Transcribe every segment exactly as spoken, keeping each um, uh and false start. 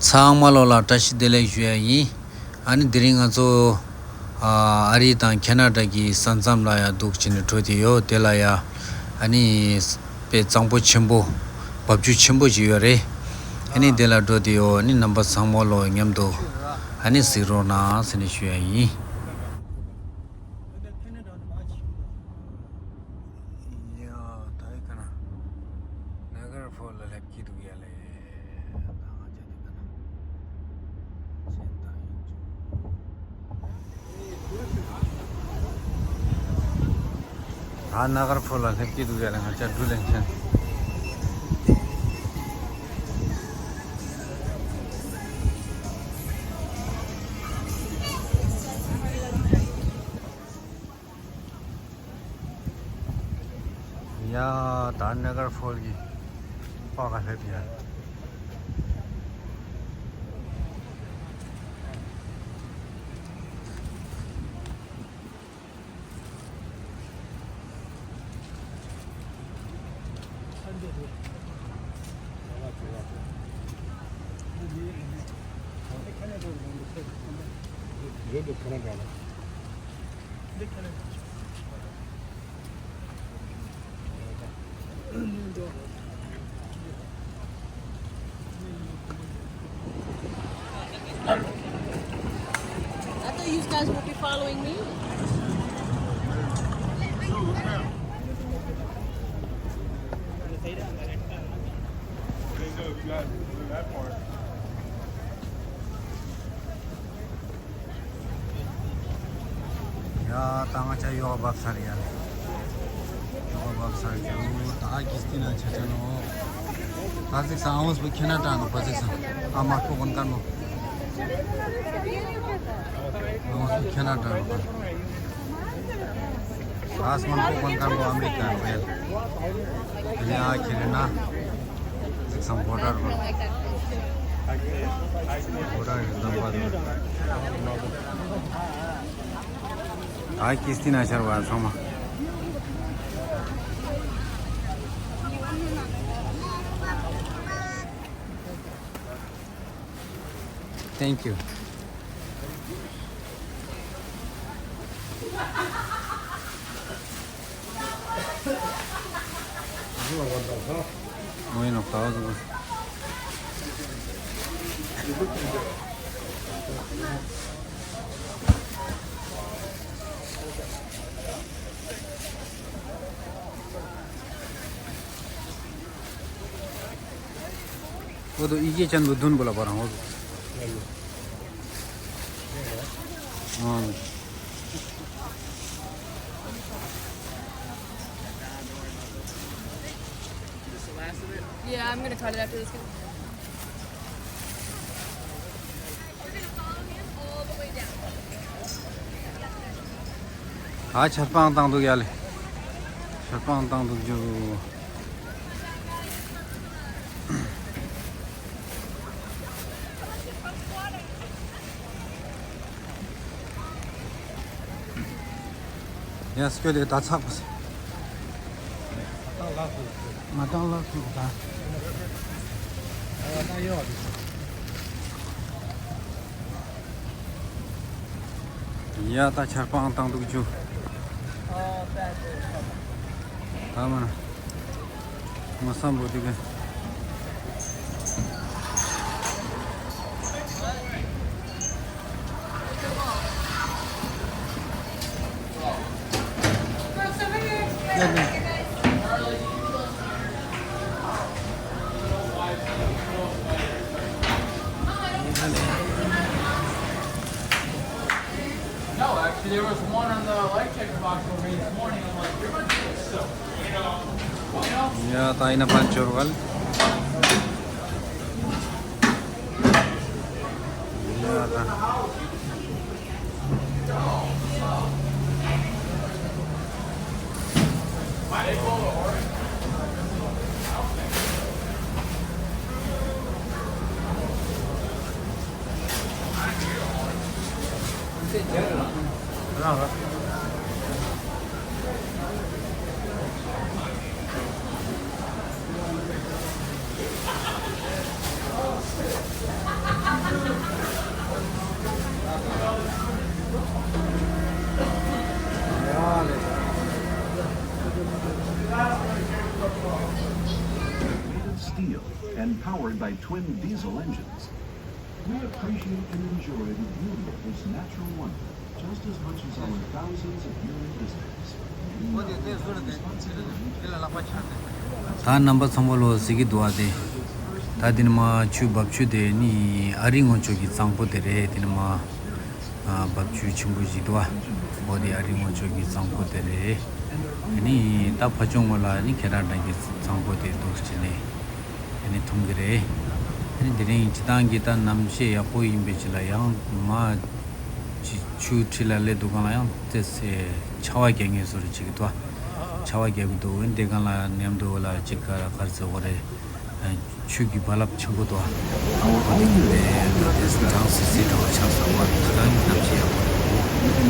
ཚང་མ་ལོ་ལ་བཀྲ་ཤིས་བདེ་ལེགས་ཞུ་ཡ་ཡིན། ཨ་ནི་དེ་རིང་ང་ཚོ་ཨ་ཨ་རི་དང་ཁེ་ན་ཌ་གི་ས་མཚམས་ལ་ཡ་འདུག་ཅིག་ནས་འགྲོ་དེ་ཡོད། དེ་ལ་ཡ་ཨ་ནི་དཔེ་གཙང་པོ་ཆེན་པོ་འབབ་ཆུ་ཆེན་པོ་ཞིག་ཡོད་རེད། ཨ་ནི་དེ་ལ་འགྲོ་དེ་ཡོད། ཨ་ནི་རྣམ་པ་ཚང་མ་ལོ་མཉམ་དུ་ཨ་ནི་གཟིགས་རོགས་གནང་ཟེར་ནས་ཞུ་ཡ་ཡིན། ཡ་ད་ཡི་ཀ་ན་ནེ་ག་ར་ཕོལ་ལ་སླེབས་ཀྱི་འདུག་ཡ་ལེ། ད་ང་ཅག་དེ་ཀ་ན་ཅན་ད་ཡིན་ཅུ། ད་ནེ་ག་ར་ཕོལ་ལ་སླེབས་ཀྱི་འདུག་ཡ་ལེ། ང་ཅག་འགྲུལ་ལེན་ཅན། ཡ་ད་ནེ་ག་ར་ཕོལ་གྱི་པགས་ཀ་སླེབས་ཡ། I thought you guys would be following me. ཡ་ད་ང་ཅག་ཡོག་བབས་ཚར་ཡ་ལེ། ཡོག་བབས་ཚར་ཡ། ད་ཀིས་ཏི་ན་ཆ་ཆ་ནོག། ད་གཟིགས་ས་ཨ་ངོས་པོ་ཁེ་ན་ཌ་ནོག་པ། གཟིགས་ས་ཨ་མ་ཀོ་གོན་ཁན་པོ། ཨ་ངོས་པོ་ཁེ་ན་ཌ་ནོག་པ། ཨ་སྔོན་པོ་གོན་ཁན་པོ་ཨ་མི་རི་ཀ་ནོག་ཡ་ལེ། དེ་ནས་ཨ་ཁེ་རེ་ན། གཟིགས་ས་བོ་ཌར་བ། བོ་ཌར་གྱི་འཛོམས་པ་དང་། ད་ཀིས་ཏི་ན་ཆར་བ་ཚང་མ། Thank you. འོ་དོ་ཡི་གེ་ཅན་བོ་དུན་བོ་ལ་བ་རང་འོ་དོ། Yeah, I'm gonna cut it after this. ཨ་ཆར་པང་བཏང་འདུག་ཡ་ལེ། ཆར་པང་བཏང་འདུག་ཇུ། ཡ་སྐྱོད་དེ་ད་ཚགས་པོ་སེ། ང་ཏང་ལགས་སུ་ད། ཡ་ད་ཆར་པང་བཏང་འདུག་ཇུ། ད་མ་ན། ང་སམ་བོ་དེ་ག No, actually, there was one on the light check box over this morning. I'm like, "You're not doing so." You know? ཡ་ད་ཨིན་ན་པན་ཅོར་ཝལ། ཡ་ད། Made of steel and powered by twin diesel engines, we appreciate and enjoy the beauty of this natural wonder just as much as our thousands of year-old visitors. ད་རྣམ་པ་ཚང་མ་ལོ་གཟིགས་ཀྱི་འདུག་པ་དེ། ད་དེ་ནི་མ་ཆུ་འབབ་ཆུ་དེ་ནི་ཨ་རི་ངོས་ཕྱོགས་ཀྱི་གཙང་པོ་དེ་རེད། དེ་ནི་མ་ཨ་འབབ་ཆུ་ཆེན་པོ་ཞིག་འདུག་པ། འོ་དེ་ཨ་རི་ངོས་ཕྱོགས་ཀྱི་གཙང་པོ་དེ་རེད། ཨ་ནི་ད་ཕ་ཆུ་ངོས་ལ་ནི་ཁེ་ན་ཌ་གི་གཙང་པོ་དེ་འདུག་ཅེས་ནི་ཨ་ནི་མཐོང་གི་རེད། ཨ་ནི་དེ་རིང་སྤྱིར་བཏང་གི་ད་གནམ་གཤིས་ཡག་པོ་ཡིན་པའི་ཕྱིར་ལ་ཡང་མ་ཆུ་འཁྲིས་ལ་སླེབས་དུས་སྒང་ལ་ཡང་ཏོག་ཙམ་ཆར་པ་རྒྱག་མཁན་བཟོ་འདྲ་ཅིག་འདུག་པ། ཆར་པ་རྒྱག་གི་འདུག། འོན་ཏེ་སྒང་ལ་མཉམ་དུ་འོ་ལ་ཅིག་ག་རེ་ཟེར་དགོས་རེད། ཆུ་གི་རྦ་རླབས་ཆེན་པོ་འདུག་པ། འོ་དེ་གི་དེ་དེ་གྲང་སི་སི་འདྲ་བོ་ཆགས་སོང་པ། ད་གནམ་གཤིས་ཡག་པོ་འདུག།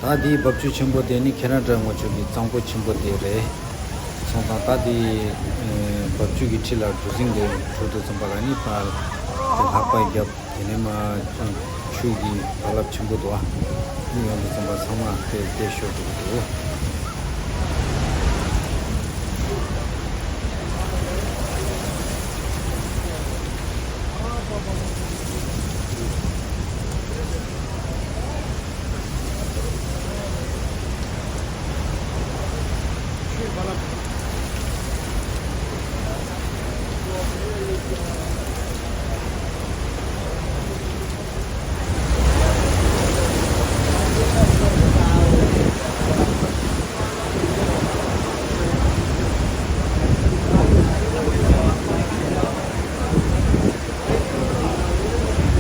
ད་དེའི་འབབ་ཆུ་ཆེན་པོ་དེ་ནི་ཁེ་ན་ཌ་ངོས་ཕྱོགས་ཀྱི་གཙང་པོ་ཆེན་པོ་དེ་རེད། སོང་ཙང་ད་དེའི་འབབ་ཆུ་གི་འཁྲིས་ལ་གྲུ་གཟིངས་དེ་གྲུ་དུས་ཙམ་པ་ལ་ནི་ཕར་དེ་ལྷགས་པ་བརྒྱབ། དེ་ནས་མ་ཆུ་གི་རྦ་རླབས་ཆེན་པོ་འདུག་པ། ཡོང་དུས་ཙམ་པ་ཚང་མ་དེ་དེ་ཤོར་འགྲོ་གི་འདུག།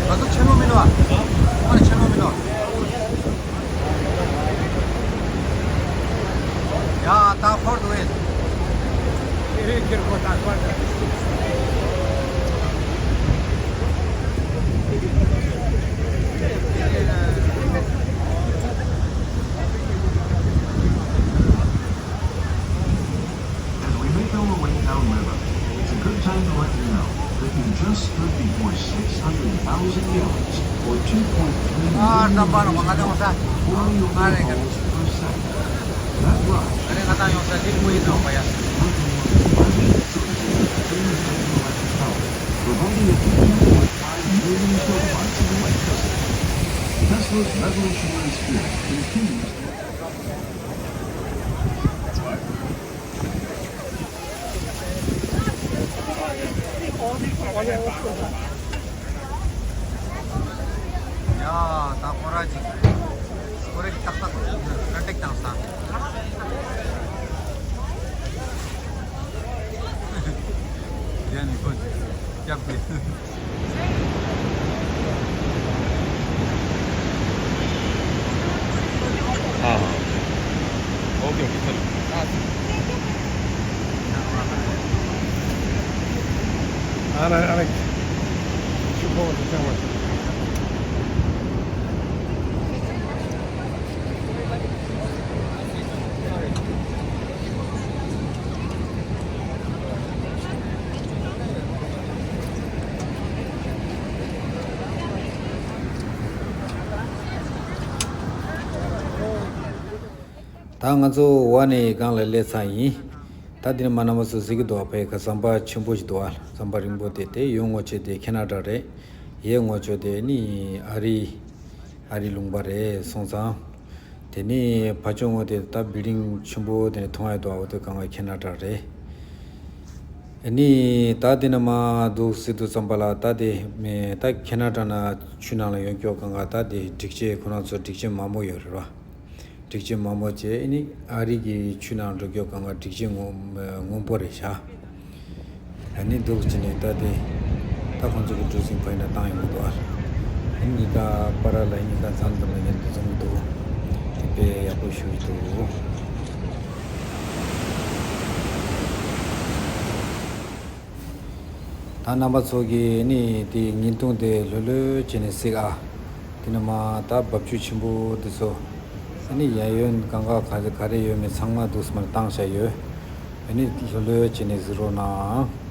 ང་ཚོ་ཆེན་མོ་མིན་ནོ། ཨ་ནི་ཆེན་མོ་མིན་ནོ། ཡ་ད་ཁོར་དུ་ཨེ། As we make our way downriver, it's a good time to let you know that you just stood before six hundred thousand gallons, or two point three million liters of oil vapors per second. That rise is nothing more than the mighty efficiency of clean hydroelectric power, providing up to two point five million kilowatts of electricity. Tesla's revolutionary spirit continues. ཡ་ད་ཁོ་ར་ཅིག་ཁོ་རེ་ཏག་ཏག་ར་ཏེག་བཏང་ས། ཡ་ནི་ཁོ་སྐྱབས་ཏེ། हाँ, हाँ। Okay, okay, चलो। आ रहा है, आ रहा है। शुभ हो, शुभ हो। ད་ང་ཚོ་འོ་ནི་སྒང་ལ་སླེབས་ཚར་ཡིན། ད་དེ་ནི་མ་ནམ་མ་སུ་གཟིགས་ཀྱི་འདུག་པ། ཕའི་ཁ་ཟམ་པ་ཆེན་པོ་ཞིག་འདུག་པ། ཟམ་པ་རིང་པོ་དེ། དེ་ཡོང་ངོ་ཆེ་དེ་ཁེ་ན་ཌ་རེད། ཡེ་ངོ་ཆེ་དེ་ནི་ཨ་རི། ཨ་རི་ལུང་པ་རེད། སོང་ཙང་། དེ་ནི་ཕ་ཆུ་ངོས་དེ་ད་བིལ་ཌིང་ཆེན་པོ་དེ་ནི་མཐོང་ཡ་འདུག་པ། འོ་དེ་སྒང་ཁེ་ན་ཌ་རེད། ཨ་ནི་ད་དེ་ནེ་མ་འདུག་ཟེར་དུས་ཙམ་པ་ལ་ད་དེ་མེ་ད་ཁེ་ན་ཌ་ནེ་ཆུ་ནང་ལ་ཡོང་ཀྱོག་གང་ག་ད་དེ་སྒྲིག་ཆས་ཁོ་རང་ཚོ་སྒྲིག་ཆས་མང་པོ་ཡོད་རེད་བ། སྒྲིག་ཆས་མང་པོ་བྱས་ཨ་ནི་ཨ་རི་གི་ཆུ་ནང་འགྲོ་ཀྱོག་གང་ག་སྒྲིག་ཆས་སྔོན་སྔོན་པོ་རེད་ཤག་ཨ་ནི་འདུག་ཅེ་ནེ་ད་དེ་ད་ཁོང་ཚོ་གི་ཀྲུ་ཟིང་ཕ་ཡི་ན་བཏང་ཡོང་གི་འདུག་ཨ། ཨ་ནི་ད་པ་ར་ལ་ཨ་ནི་ད་མཚམས་ཙམ་ལ་ཉན་དུ་འཛོམས་འདུག་དེ་དཔེ་ཡག་པོ་ཞུ་གི་འདུག་ད་རྣམ་པ་ཚོ་གི་ཨ་ནི་དེ་བརྙན་ཐུང་དེ་ལྷོད་ལྷོད་བྱས་ནས་གཟིགས་ཨ། དེ་ནེ་མ་ད་རྦབ་ཆུ་ཆེན་པོ་དེ་ཚོ་ཨ་ནི་གཡས་གཡོན་གང་ག་ག་རེ་ག་རེ་ཡོད་མེད་ཚང་མ་འདུག་སེ་མར་བཏང་བཞག་ཡོད། ཨ་ནི་ལྷོད་ལྷོད་བྱས་ནས་གཟིགས་རོགས་གནང་།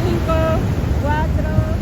Cinco, cuatro.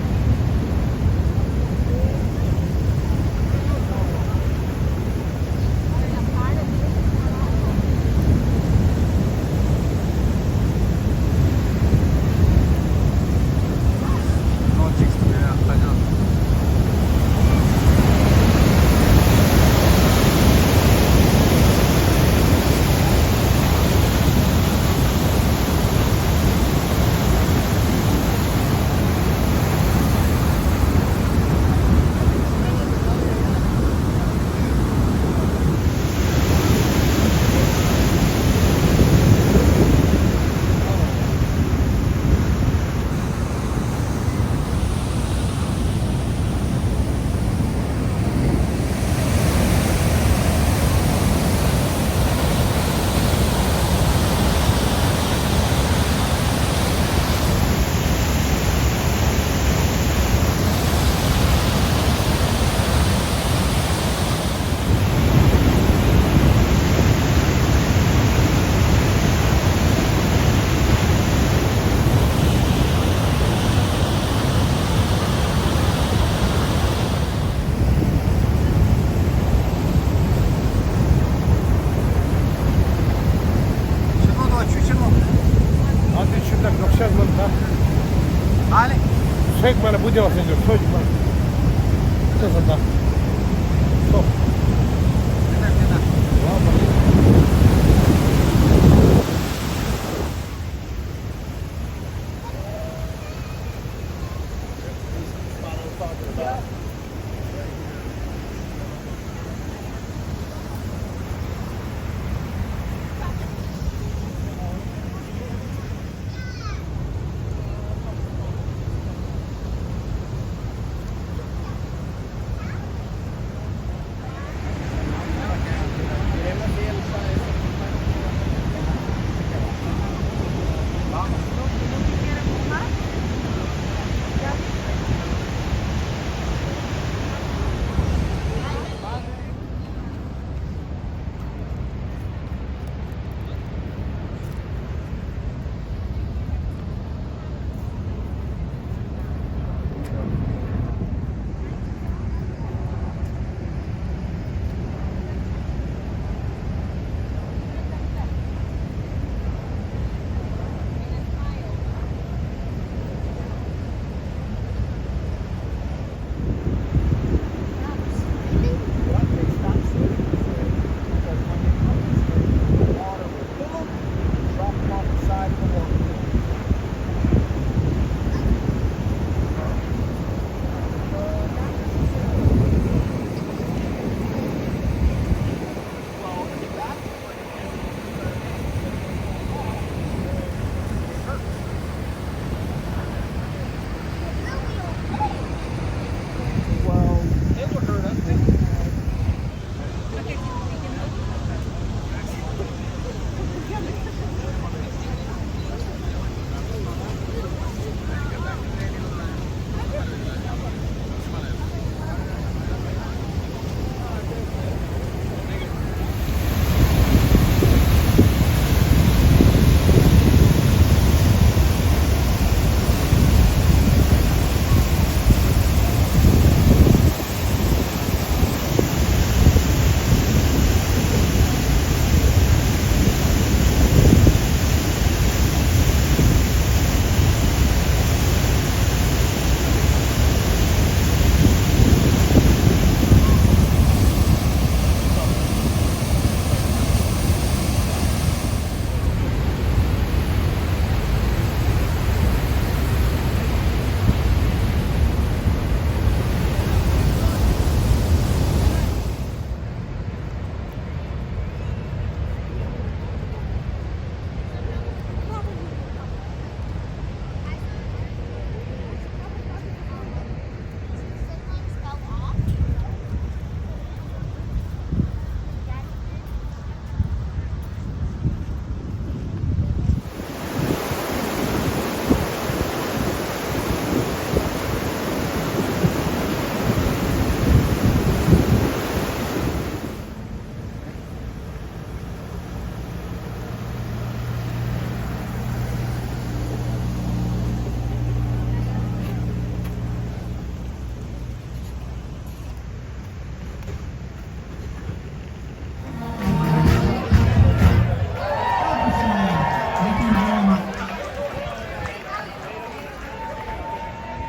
ཆེན་མོ་དང་ཆུ་ཆེན་མོ། ཨ་དེ་ཆུ་དང་འབྲོག་ཤར་མོ་ད། ཨ་ལེ། སེག་མ་ལ་བུ་ཇ་བ་སེང་གི་ཁྲོ་ཅི་མ། ཅི་སོང་ད། ཁྲོ། དེ་ད་དེ་ད། ཝ་མ།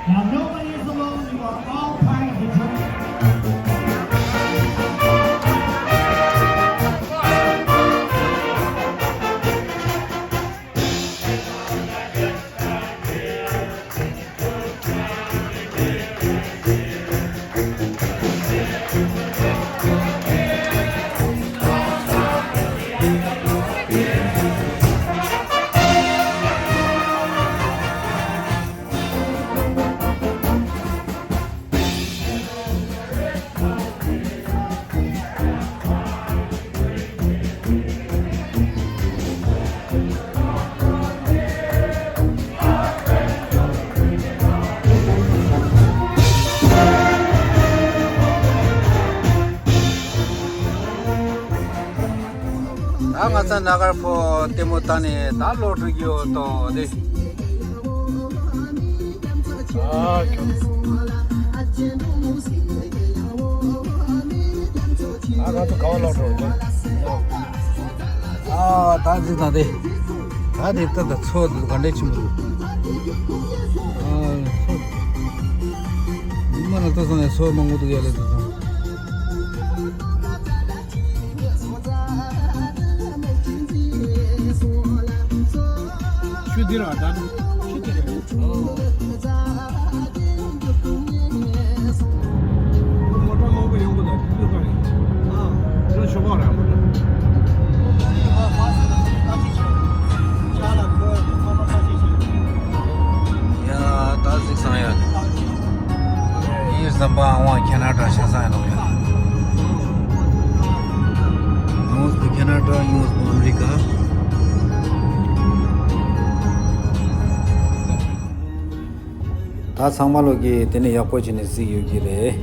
Now, nobody is alone. You are all part of the journey. ད་ང་ཚ་ན་གར་ཕོ་ལྟད་མོ་ལྟ་ནེ་ད་ལོག་འགྲོ་གི་ཡོད་དོ་དེ། ཨ་ཁྱོད། ཨ་ང་ཚོ་ག་བ་ལོག་འགྲོ་རེད། ཨ་ད་ཅི་ད་དེ། ད་དེ་ད་ད་ཚོ་ག་འདྲ་ཆེན་པོ་འདུག་ཨ་ཚོ། མ་ན་ད་སོང་ནས་ཚོ་མང་པོ་འདུག་ཡ་ལེ་ད་སོང་། ཆུ་འདི་ར་ད་ཆུ་འདི་ར། མོ་ཊ་མང་པོ་ཡོང་གི་འདུག་ཆུ་ཁ་རེད། ཨ་ཆུ་ཤོག་ཁ་རེད་མོ་ཊ། ཡ་ད་གཟིགས་སང་ཡ། ངའི་ཟམ་པ་ཨ་ཝང་ཁེ་ན་ཌ་ཆ་ས་ཡིན་ནོག་ཡ། ཉུང་སུ་ཁེ་ན་ཌ། ཉུང་སུ་ཨ་མི་རི་ཀ། ད་ཚང་མ་ལོ་གི་དེ་ནི་ཡག་པོ་བྱས་ནས་གཟིགས་ཡོད་ཀྱི་རེད།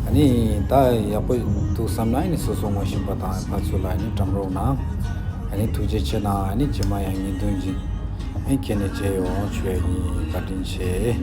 ཨ་ནི་ད་ཡག་པོ་འདུག་བསམ་ན་ཨ་ནི་སོ་སོ་ངོ་ཤེས་པ་དང་ཕར་ཚུར་ལ་ཨ་ནི་འགྲམ་རོགས་གནང་། ཨ་ནི་ཐུགས་རྗེ་ཆེ་གནང་། ཨ་ནི་རྗེས་མ་ཡང་བརྙན་ཐུང་ཅིག་ཨ་ནི་ཁྱེར་ནས་མཇལ་ཡོང་ཞུ་ཡ་ཡིན། བཀའ་དྲིན་ཆེ།